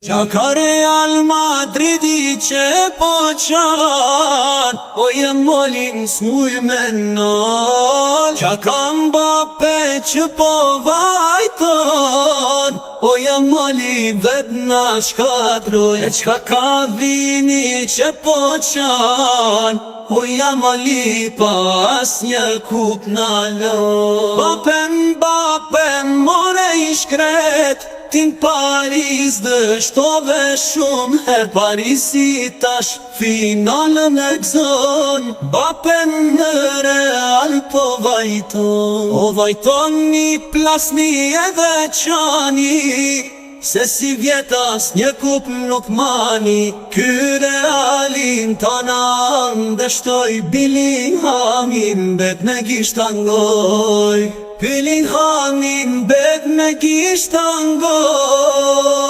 Qa ka Real Madridi që po qan O Jamalin s'muj me nal Qa ka Mbappe që po vajton O Jamali vet na shkatroj E çka ka Vini që po qan O Jamali pa asnjë kup na lon Mbappe Mbappe more i shkret Ti n'Paris dështove shumë her Parisi tash finalen e gëzon Mbappe në Real po vajton O vajtoni plasni edhe qani Se sivjet asnjë kup nuk mani Ky Realin tana dështoj Bellinghamin bet me gishta n'goj Bellinghamin bet me gishta n'goj.